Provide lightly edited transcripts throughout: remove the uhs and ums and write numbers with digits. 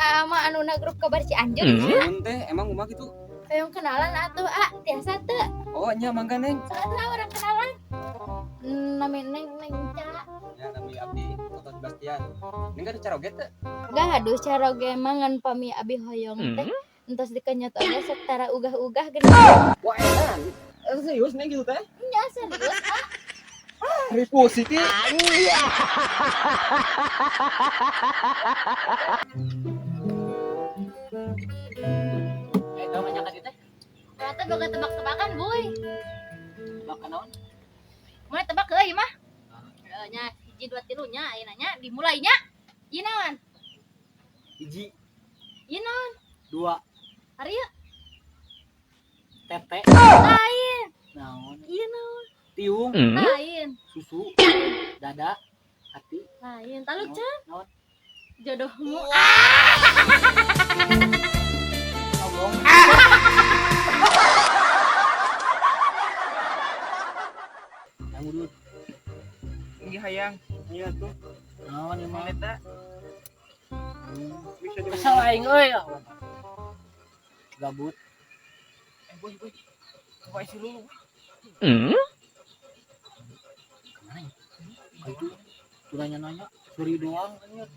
Aa mah anu na grup kabar Cianjur nya. Nuhun teh, emang kumaha kitu? Hoyong kenalan atuh, A, tiasa teu? Oh, nya mangga, Neng. Sok atuh urang kenalan. Nami Neng Neng Ca. Ya, nami abdi Toto Sebastian. Neng gaduh caroge teu? Gaduh caroge mah, ngan pami abi hoyong teh entos dikenyot oge sok tara ugah-ugah geuning. Wah, edan. Eh, serius Neng gitu teh? Nya serius, A. Ripu Siti. Eh, kamu banyak teh. Ternyata boga tebak-tebakan, Boy. Tebak naon? Mulai tebak euy mah. Heeh nya, hiji dua tilu nya ayeuna nya dimulai nya. Ieu naon? Hiji, Ieu naon? dua, Ari ieu? Tete. Lain. Naon? Ieu naon? Tiung, Lain. susu, dada, hati. Lain. Taluk can. Naon? Jodohmu. Ngomong. Yang udut. Tinggi hayang. Iya tuh. Naon ieu mah? Eta bisa jadi. Kesel aing euy. Gabut. Eh, boy, boy. Kok isi lulu, boy? Kemana ya? Kayak itu tuh nanya-nanya, suri doang anjir.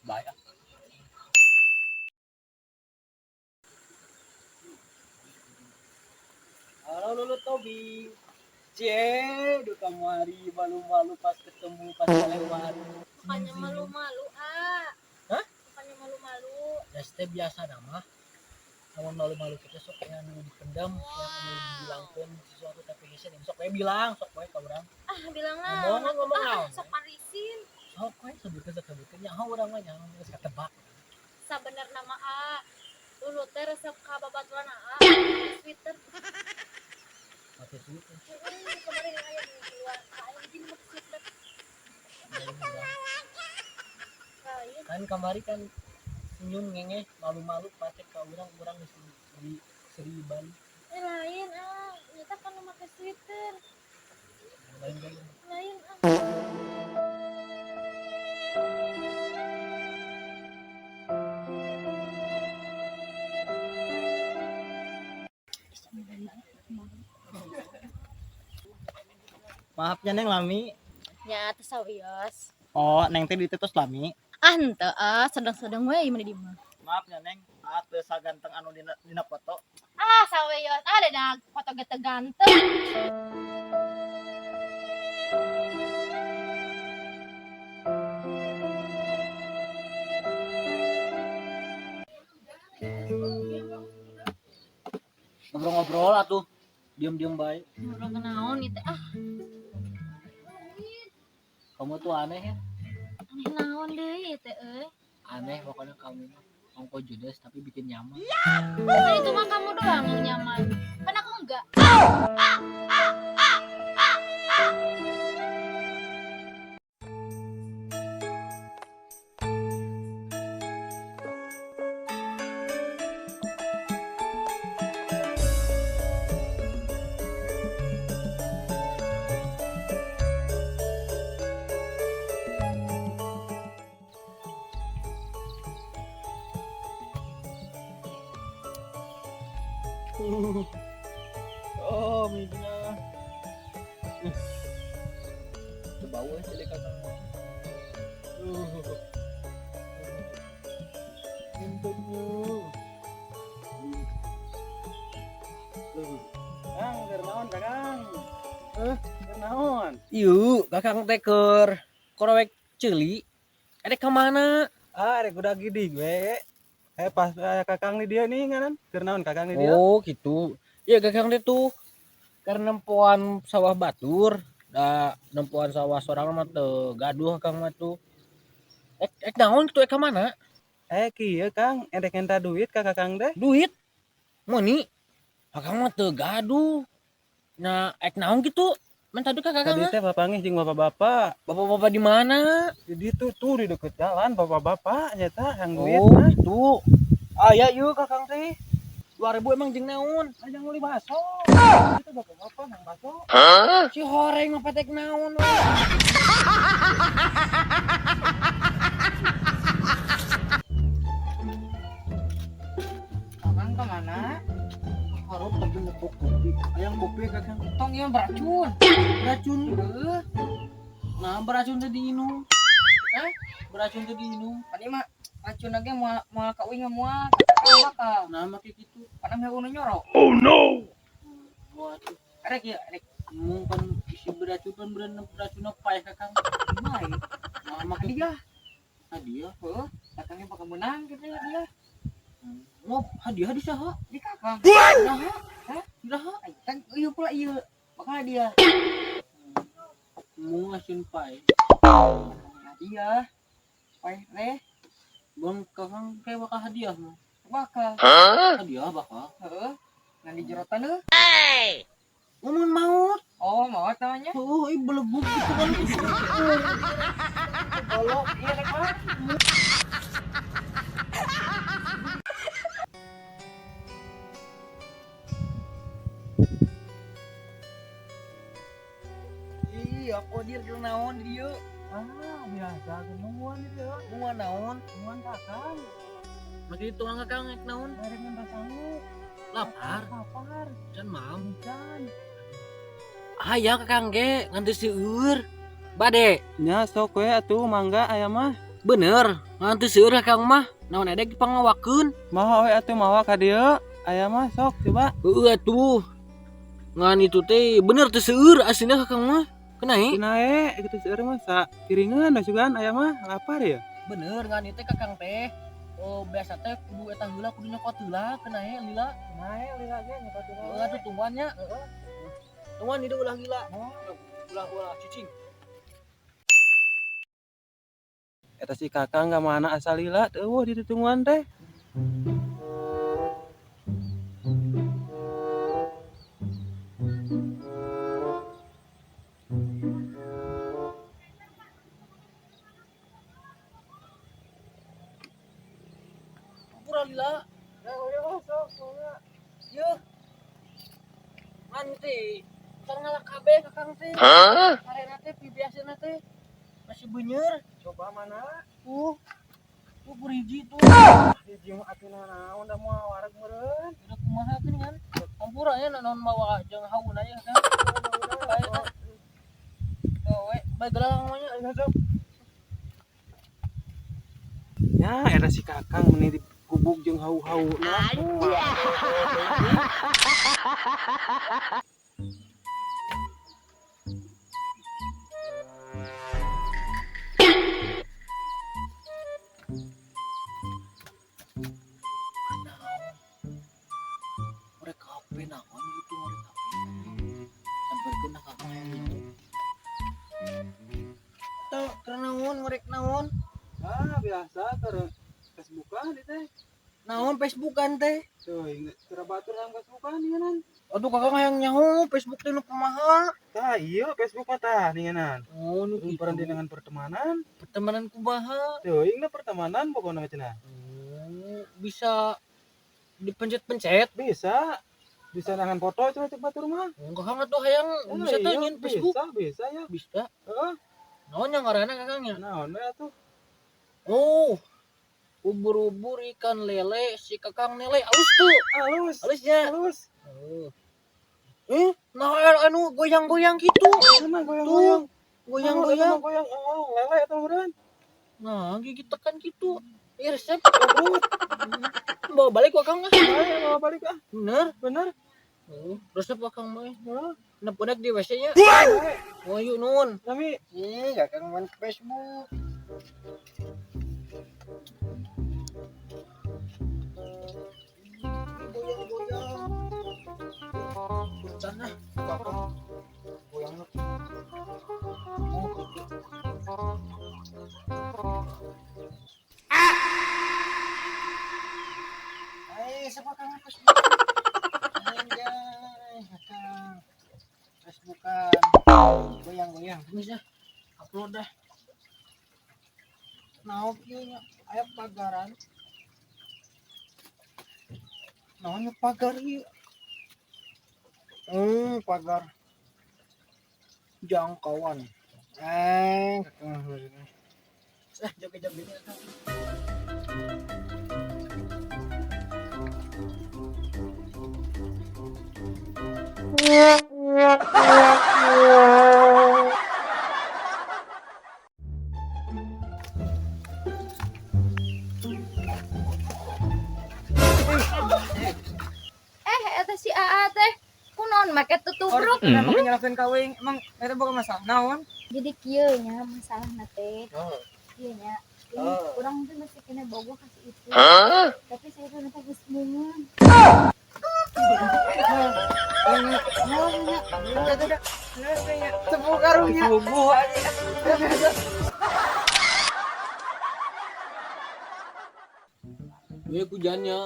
Baik. Halo Lulu Tobi. Cie, duh kamari malu-malu pas ketemu pas lewat. Bukannya malu-malu, ah. Hah? Bukannya malu-malu. Ya teh biasa nama. Namun malu-malu kita sok yang nu dipendam, yang nu dibilangkeun sesuatu tapi hese sok we bilang, sok we ka urang. Ah, bilang lah. Ngomong ngomong Ah, naon. sok parisin. Sok we sebutkeun sebutkeun nyaho urang mah nyaho geus katebak. Sabenerna mah A. Dulu teh resep ka babaturan A. Twitter. Pake sweater. Heeh, kemarin aya di luar. Aya di make sweater. Lain. Kan kamari kan senyum ngengeh malu-malu pake ka urang, urang geus di Seri Bali. Eh, lain ah, nyata kan make sweater. Lain lain. Lain ah. Maafnya Neng lami. Nya teu sawios. Oh, Neng teh ditu tos lami. Ah, henteu ah, sedang-sedang we ieu mah di mah. Maaf ya Neng, ah teu saganteng anu dina foto. Ah, sawios. Ah, da foto ge teu ganteng. Ngobrol-ngobrol atuh. Diam-diam bae. Ngobrol kenaon ieu teh ah. Kamu tuh aneh ya. Aneh naon deui ieu teh euy. Aneh pokoknya kamu mah. Ongko judes tapi bikin nyaman. Kan itu mah kamu doang yang nyaman. Kan aku enggak. Oh, minya. Teu bau eh cilik kakang. Kentutnya. Kang, keur naon, Kakang? Eh, keur naon? Ieu, kakang teh keur korowek ceuli. Erek ka mana? Ah, rek udah gidi gue. Eh, pas aya Kakang di dia nih nganan. Keur naon Kakang di dia? Oh, gitu. Iya, kakang teh tuh keur nempoan sawah batur. Da nempoan sawah sorangan mah teu gaduh kakang mah tuh. Ek ek naon kitu, ek ka mana? Eh, kieu Kang, erek minta duit ka Kakang teh. Duit? Meuni? Kakang mah teu gaduh. Nah, ek naon kitu? Minta duit ka kakang Tadi mah? teh papanggih jeung bapak-bapak. Bapak-bapak di mana? Di ditu tuh di deket jalan bapak-bapak nyata yang duit Oh, mah. gitu. Ah, ya yuk Kakang teh. 2000 emang jeung naon? Aja nguli baso. Itu bapak-bapak yang baso. Si horeng mah petek naon. Hayang kopi Kakang. Tong ieu beracun. Beracun. Heuh. Nah, beracun teh diinum. Hah? Beracun teh diinum. Pan ieu mah racun ge moal moal ka uing mah moal. Kakang bakal. Nah, make kitu. Pan ameh nu nyoro. Waduh, Erek ieu, erek. mung pan isi beracun pan beracunna paeh Kakang. Mai. Nah, make Hadiah. Hadiah. Heuh, kakangnya bakal menang gitu ya dia. Ngop, hadiah di saha? Di kakang. Iraha? Hah? Iraha? Ay, kan ieu pula ieu. Bakal hadiah. Mung asin paeh. Hadiah. Paeh teh Bang Kakang kayak bakal hadiah mah. bakal. Hadiah bakal. Heeh. Ngan di jerotan heuh. Ngomong maut. Oh, maot namanya. Oh, ih belebuk gitu kan. Golok ieu rek mah. Ih, aku dir keur naon di dieu? Ah, biasa nungguan itu. Nungguan naon? Nungguan Kakang. Make itu orang Kakang rek naon? Rek minta sangu. Lapar, Lapar. can mam. Can. Aya Kakang ge ngan teu seueur. Bade, Nya sok we atuh mangga aya mah. bener, ngan teu seueur Kakang mah. Naon edek dipangawakeun. Mawa we atuh mawa ka dieu. Aya mah sok coba. Heueuh atuh. Ngan itu teh bener teu seueur aslinya Kakang mah. Kenae? Kunae kitu seueur mah sa piringan da sugan aya mah lapar ya. Bener ngan itu Kakang teh. Oh, biasa teh kudu eta heula kudu nyokot heula kenae lila. Kunae lila ge nyokot Heeh atuh tungguan nya. Heeh. Tungguan itu ulah gila. Ulah ulah cicing. Eta si Kakang ka mana asal lila teu eueuh di ditungguan teh. Pura lila. Ya udah sok mangga. Yeuh. Ngan teh can ngalak kabeh Kakang teh. Karena teh pibiasana teh masih beuneur. Coba mana? Tuh hiji tuh. Hiji mah atuh naon da moal wareg meureun. Udah kumaha geuning kan? Hampura nya naon mawa jeung hauna nya kan. Bae tah. Oh, we, bae gelang mah nya. Ayo sok. Ya, eta si Kakang meni digubuk jeung hau-hauna. Mereka apa naon gitu mereka apa. Samperkeun ka Kakang yang gitu. Tuh, keur naon mereka naon? Ah, biasa keur Facebookan di teh. Naon Facebookan teh? Tuh, inget keur batur nang Facebookan ninganan. Aduh Kakang hayang nyaho Facebook teh nu kumaha? Tah, iya Facebook mah tah ninganan. Oh, nu kitu. Berhenti dengan pertemanan. Pertemanan kumaha? Tuh, inget pertemanan pokoknya cenah. Oh, bisa dipencet-pencet. Bisa. Bisa nangan foto cenah cek batur mah. Oh, Kakang atuh hayang bisa Ah, tuh iya, nyin Facebook. Bisa, bisa ya. Bisa. Heeh. Naon yang ngaranna Kakang nya? Naon we atuh? Oh. Ubur-ubur ikan lele si Kakang nele alus tuh. Halus. Alusnya. Halus. Oh. Eh, nah anu goyang-goyang gitu. Mana goyang-goyang? Goyang-goyang. Goyang, oh, lele atuh meureun. Nah, gigi tekan gitu. Ih, resep. Bawa balik Kakang ah. Ayo bawa balik ah. Bener. Bener. Oh, resep Kakang mah. Heeh. Nepunak di WC nya. Oh, yuk nun. Nami Ih, Kakang main Facebook. Goyang-goyang. Punten ah. Kakang goyang. Oh, gitu. Eh, siapa Kakang Facebook? Anjay, Kakang. Facebookan. Goyang-goyang. Geus ah. Upload dah. Naon kieu nya? Aya pagaran. Naon nya pagar ieu? Pagar. Jangkauan. Eh, Kakang. Ah, joget-joget. Eh, eta si Aa teh. Kunaon make tutubruk? Kenapa nyalahkeun ka uing? Emang eta boga masalah naon? Jadi kieu nya masalahna teh. Oh. Kieu nya. Ini Oh. urang teh masih kena bogoh ka si itu. Tapi saya teh nanti geus meungeun. Tepuk karunya. Bogoh aja. Ieu hujannya.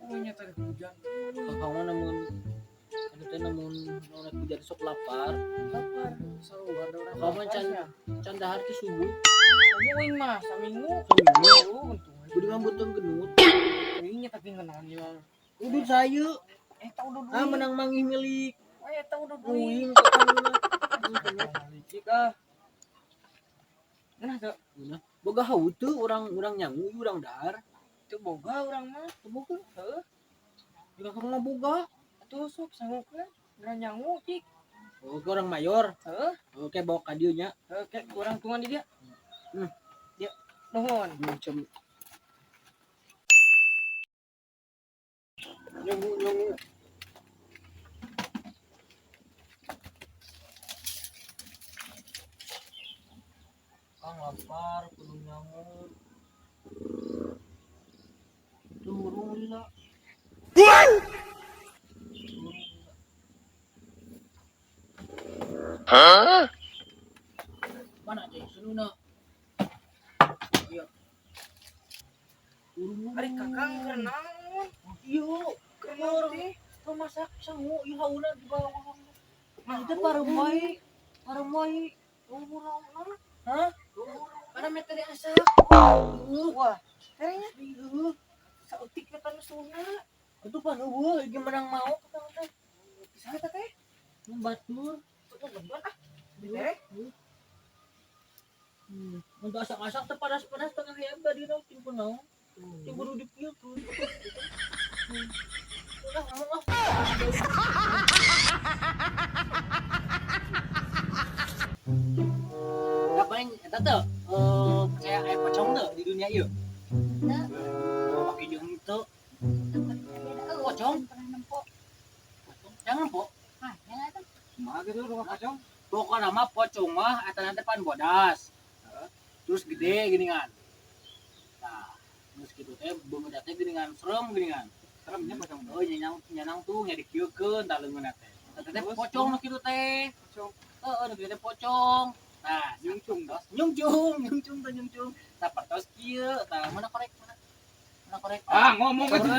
Oh nya tadi hujan. Kakang mah namun anu teh namun namun hujan sok lapar. Lapar. Selalu ada orang. Kakang mah can dahar ti subuh. Kamu uing mah saminggu. Saminggu. Oh, untung. Budi mah beuteung genut. Uingnya tapi ngenaon ieu. Udud sayu. Eta udah duit. Ah menang manggih milik. Oh, eta udah duit. Uing kakang mah. Licik ah. Nah, tuh. Nah, boga hawu teu urang-urang nyangu ieu urang dahar. Teu boga urang mah. Teu boga. Heuh. Di kakang mah boga. Atuh sok sanggukeun. Urang nyangu cik. Oke orang mayor. Heuh. Oke bawa ka dieu nya. Heuh, ke urang tungan di dia. Hmm. Dia nuhun. Macam nyangu nyangu. Kang lapar kudu nyangu. Turun lila. Hah? Mana teh sununa? Iya. Turun. Ari kakang keur naon? Iya, Keur naon teh? masak sangu ieu hauna di bawah. Nah, itu parem wae. Parem wae. Hah? Mana meter asak? Wah, terenya Ieu. saeutik eta nu suna. Itu pan eueuh ieu menang mau kakang teh. Saha eta teh? Batur. Sok ngebeban ah. Tere. Untuk asak-asak teh padas-padas tengah hebat di ting kunaon. Ting kudu dipieukeun. Ulah ngomong ah. Da paling eta teh percaya aya pocong teu di dunia ieu? Teu. Pake jeung teu. Teu percaya da eueuh. Pocong? Pernah nempo. Jangan po. Ah, nya atuh. Kumaha gitu rumah pocong? Pokokna mah pocong mah eta nanti pan bodas. Terus gede geuningan. Nah, terus kitu teh beungeut teh geuningan serem geuningan. Seremnya pocong. Oh, nyanang nyanang tuh nya dikieukeun tah leungeunna teh. Eta teh pocong nu kitu teh. Pocong. Heeh, nu kitu teh pocong. Nah, Nyungcung tos. nyungcung, nyungcung teh nyungcung. Sapertos kieu, tah mana korek mana? Mana korek? Ah, ngomong aja.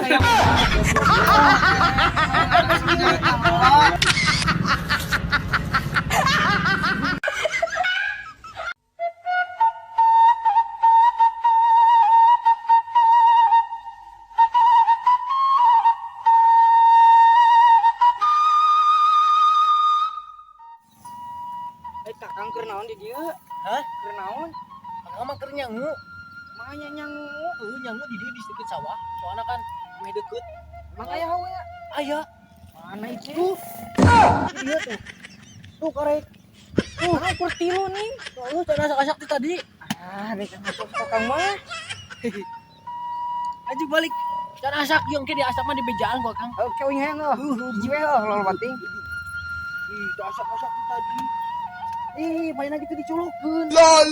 Eh kakang keur naon di dieu? Hah? Keur naon? Kakang mah keur nyangu. Mah nyangu. Heuh, nyangu di dieu di deket sawah. Soalna kan meh deket. Emang aya hawa ya? Aya. Mana itu? Tuh. Di dieu tuh. Tuh korek. Tuh, ah, kur tilu nih. Tuh, can asak-asak tuh tadi. Ah, nih kan masuk kakang mah. Aju balik. Can asak jeung ke di asak mah di bejaan gua Kang. Oke, uing hayang oh. Hiji we oh, lol banting. Ih, asak-asak tuh tadi. Ih, paling gitu dicolokeun. LOL.